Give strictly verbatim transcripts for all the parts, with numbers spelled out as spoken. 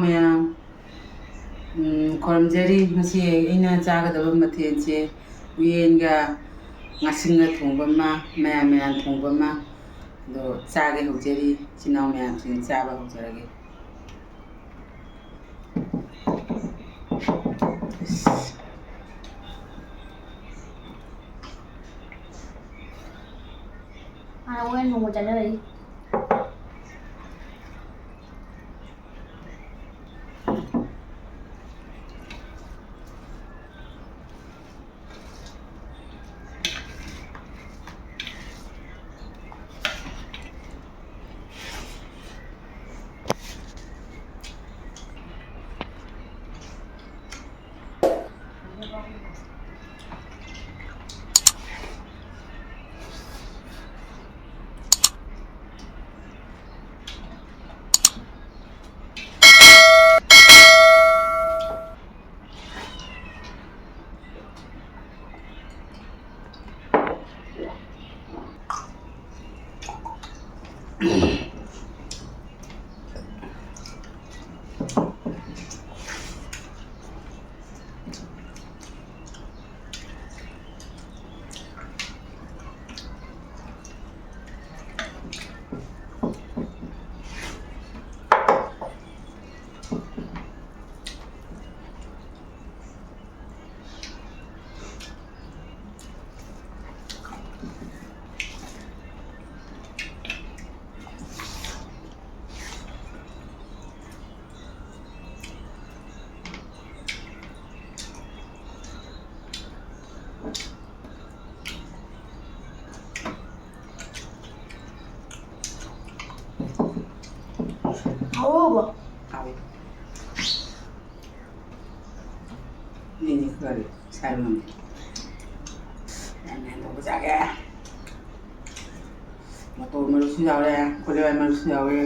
ꯃꯌꯥꯝ, ꯎꯝ, ꯈꯨꯔꯨꯝꯖꯔꯤ꯫ ꯉꯁꯤ ꯑꯩꯅ ꯆꯥꯒꯗꯕ ꯃꯊꯦꯜꯁꯦ ꯎꯌꯦꯟꯒ ꯉꯥꯁꯤꯡꯒ ꯊꯣꯡꯕ ꯑꯃ, ꯃꯌꯥꯟ ꯃꯌꯥꯟ ꯊꯣꯡꯕ ꯑꯃ꯫ ꯑꯗꯣ ꯆꯥꯒꯦ ꯍꯧꯖꯔꯤ꯫ ꯏꯆꯤꯟ ꯏꯅꯥꯎ ꯃꯌꯥꯝꯁꯤꯡ ꯆꯥꯕ ꯍꯧꯖꯔꯒꯦ꯫ ꯍꯥꯟꯅ ꯍꯣꯔꯦꯟ ꯅꯣꯡꯃ ꯆꯥꯖꯔꯛꯏ꯫ ꯍꯥꯎꯕ꯭ꯔꯣ? ꯍꯥꯎꯋꯤ꯫ ꯃꯤꯗꯤ ꯈꯔꯗꯤ ꯁꯥꯏꯕ ꯉꯝꯗꯦ꯫ ꯌꯥꯝ ꯌꯥꯝ ꯇꯧꯕ ꯆꯥꯒꯦ꯫ ꯃꯇꯣꯔ ꯃꯔꯨꯁꯨ ꯌꯥꯎꯔꯦ, ꯀꯣꯂꯤ ꯍꯋꯥꯏ ꯃꯔꯨꯁꯨ ꯌꯥꯎꯔꯦ꯫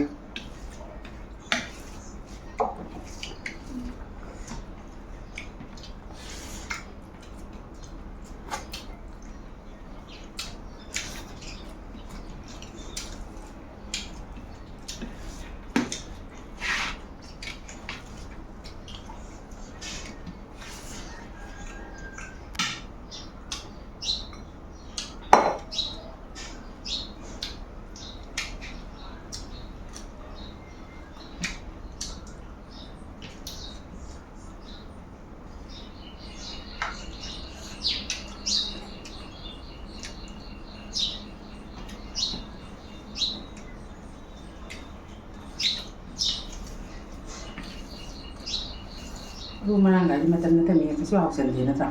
ꯑꯗꯨ ꯃꯔꯥꯡ ꯀꯥꯏꯅ ꯃꯇꯝ ꯅꯠꯇꯕꯅꯤꯅ ꯀꯩꯁꯨ ꯍꯥꯎꯁꯟꯗꯦ ꯅꯠꯇ꯭ꯔꯥ?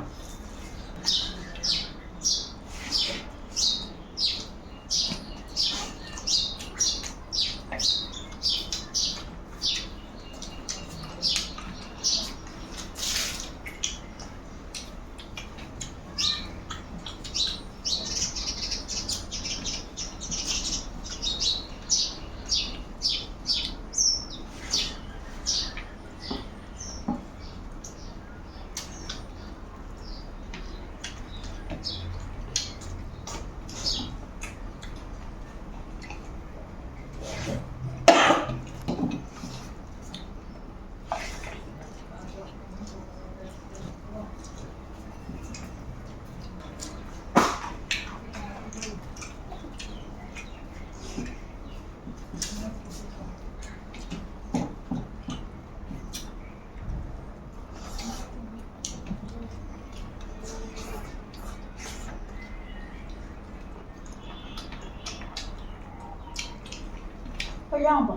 ꯑꯌꯥꯝꯕ꯫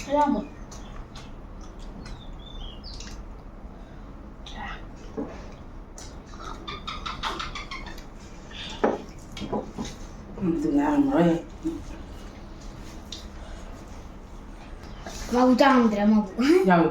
ꯑꯌꯥꯝꯕ꯫ ꯎꯝ, ꯑꯗꯨ ꯌꯥꯔꯝꯃꯔꯣꯏ꯫ ꯃꯕꯨꯛ ꯆꯥꯝꯗ꯭ꯔꯦ, ꯃꯕꯨꯛ꯫ ꯌꯥꯎꯏ꯫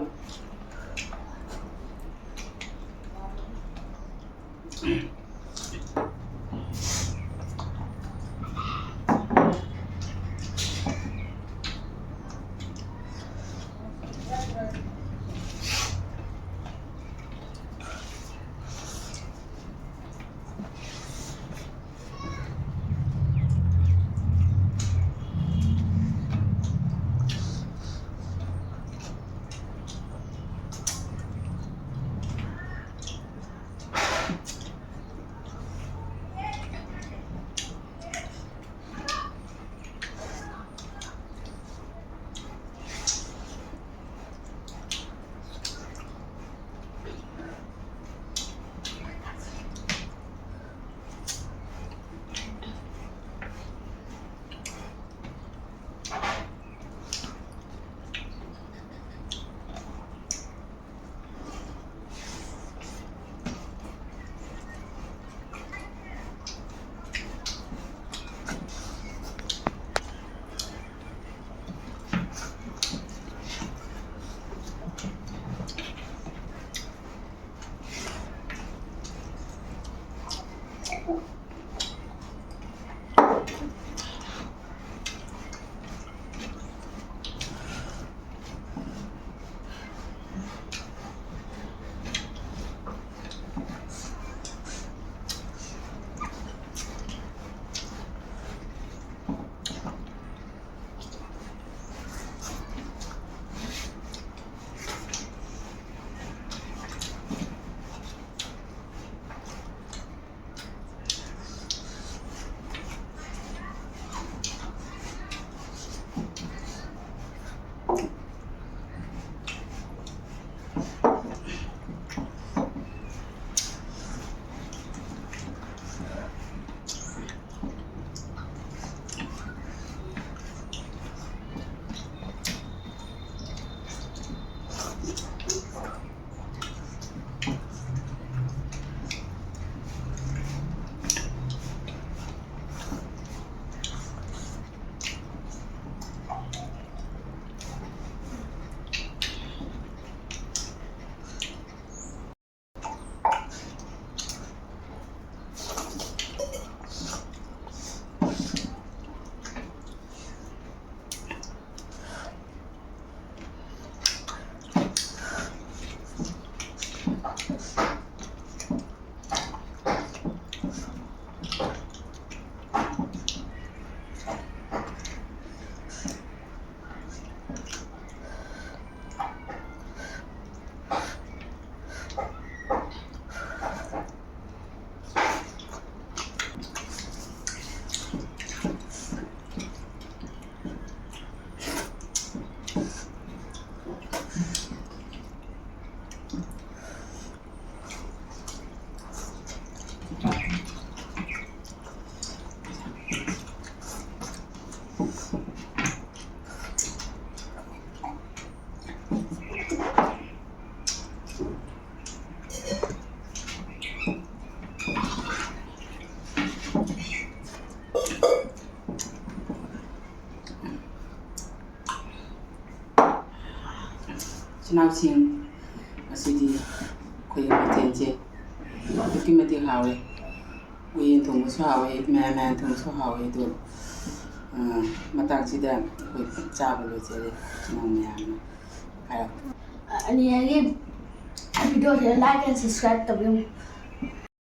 ꯏꯆꯤꯟ ꯏꯅꯥꯎꯁꯤꯡ, ꯉꯁꯤꯗꯤ ꯑꯩꯈꯣꯏꯒꯤ ꯃꯊꯦꯜꯁꯦ ꯑꯗꯨꯛꯀꯤ ꯃꯇꯤꯛ ꯍꯥꯎꯔꯦ꯫ ꯎꯌꯦꯟ ꯊꯣꯡꯕꯁꯨ ꯍꯥꯎꯋꯦ, ꯃꯌꯥꯟ ꯃꯌꯥꯟ ꯊꯣꯡꯕꯁꯨ ꯍꯥꯎꯋꯦ꯫ ꯑꯗꯣ, ꯑ, ꯃꯇꯥꯡꯁꯤꯗ ꯑꯩꯈꯣꯏ ꯆꯥꯕ ꯂꯣꯏꯖꯔꯦ꯫ ꯏꯆꯤꯟ ꯏꯅꯥꯎ ꯃꯌꯥꯝꯅ ꯍꯥꯏꯔꯛꯄ ꯑꯅꯤ ꯑꯩꯒꯤ videoꯁꯦ like and subscribe ꯇꯧꯕꯤꯌꯨ꯫